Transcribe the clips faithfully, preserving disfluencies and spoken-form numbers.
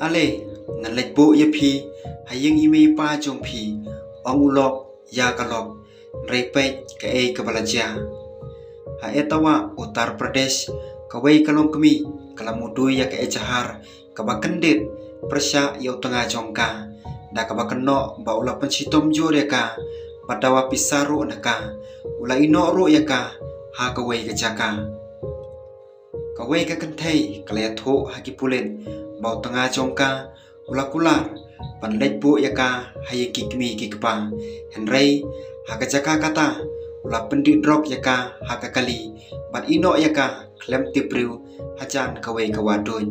Ale, ngan leit buh ïa phi ha ïing i mei i pa jong phi, ong u lok ïa ka lok. Hynrei peit kaei kaba la jia. Ha Etawah, Uttar Pradesh, kawei ka longkmie ka la mudui ïa ka ejahar kaba kyndit pyrshah ïa u tnga jong ka, da kaba kynnoh ba u la pynshitom jur ïa ka, bad dawa pisa ruh na ka. U la ïehnoh ruh ïa ka ha kawei ka jaka. Kawei ka kynthei ka la ïathuh ha ki pulit ba u tnga jong ka u la kular ban leit buh ïa ka ha ïing ki kmie ki kpa. Hynrei ha ka jaka kata, u la pyndih drok ïa ka ha ka kali bad ïehnoh ïa ka khlem tip briew hajan kawei ka wah duid.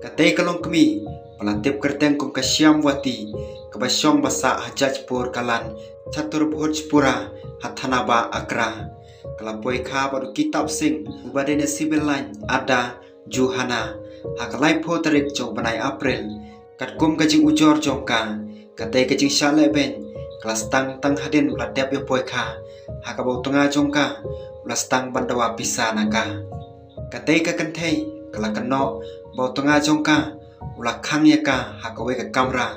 Katei ka longkmie ba la tip kyrteng kum ka Shyamwati, kaba shong ba sah ha Jajpur Kalan, Chaturbhujpura, ha Thanaba Agra, ka la poi kha bad u Kitab Singh, uba dei na civil line, Ada Johana, ha ka laiphew tarik jong u bnai April. Katkum ka jingujor jong ka, katei ka jingshah lehbeiñ ka la sdang tang hadien ba la dep ïa poi kha, ha kaba u tnga jong ka u la sdang ban dawa pisa na ka. Katei ka kynthei ka la kynnoh ba u tnga jong ka u la khang ïa ka ha kawei ka kamra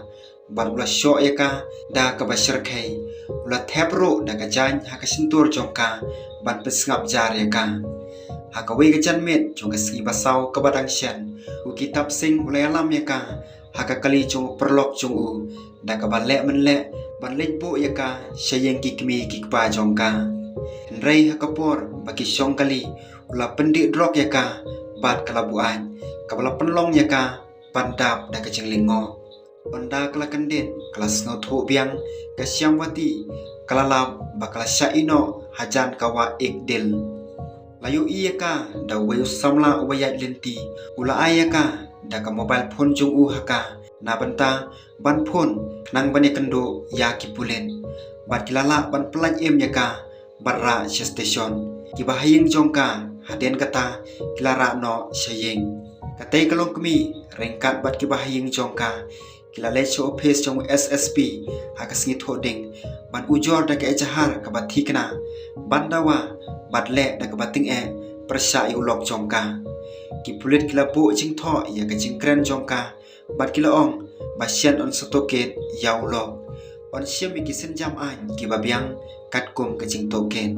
bad u la shoh ïa ka da kaba shyrkhei. U la thep ruh da ka jaiñ ha ka shyntur jong ka ban pynsngap jar ïa ka. Ha kawei ka janmiet jong ka sngi ba saw kaba dang shen, u Kitab Singh u la ïalam ïa ka ha ka kali jong u paralok jong u, da kaba leh mynleh ban leit buh ïa ka sha ïing ki kmie ki kpa jong ka. Hynrei ha ka por ba ki shong kali, u la pyndih drok ïa ka bad ka la buaid, kaba la pynlong ïa ka ban dap da ka jinglyngngoh. Ynda ka la kyndit, ka la sngewthuh biang ka Shyamwati, ka la lap ba ka la shah ïehnoh hajan ka wah Ikdil. La ïohi ïa ka da uwei u samla uba ïaid lynti, u la ai ïa ka da ka mobile phone jong u ha ka, na bynta ban phone khnang ban ïakynduh ïa ki pulit. Bad ki la lah ban pyllait im ïa ka bad rah sha station. Kiba ha ïing jong ka hadien kata ki la rah noh sha ïing. Katei ka longkmie ryngkat bad kiba ha ïing jong ka, ki la leit sha ophis jong u S S P ha ka sngi Thohdieng ban ujor da ka ejahar kaba thikna, ban dawa bad leh da kaba tyngeh pyrshah ïa u lok jong ka. Ki pulit ki la buh jingthoh ïa ka jingkren jong ka bad ki la ong ba shen yn sa tohkit ïa u lok. Yn shim ïa ki sienjam aiñ kiba biang katkum ka jingtohkit.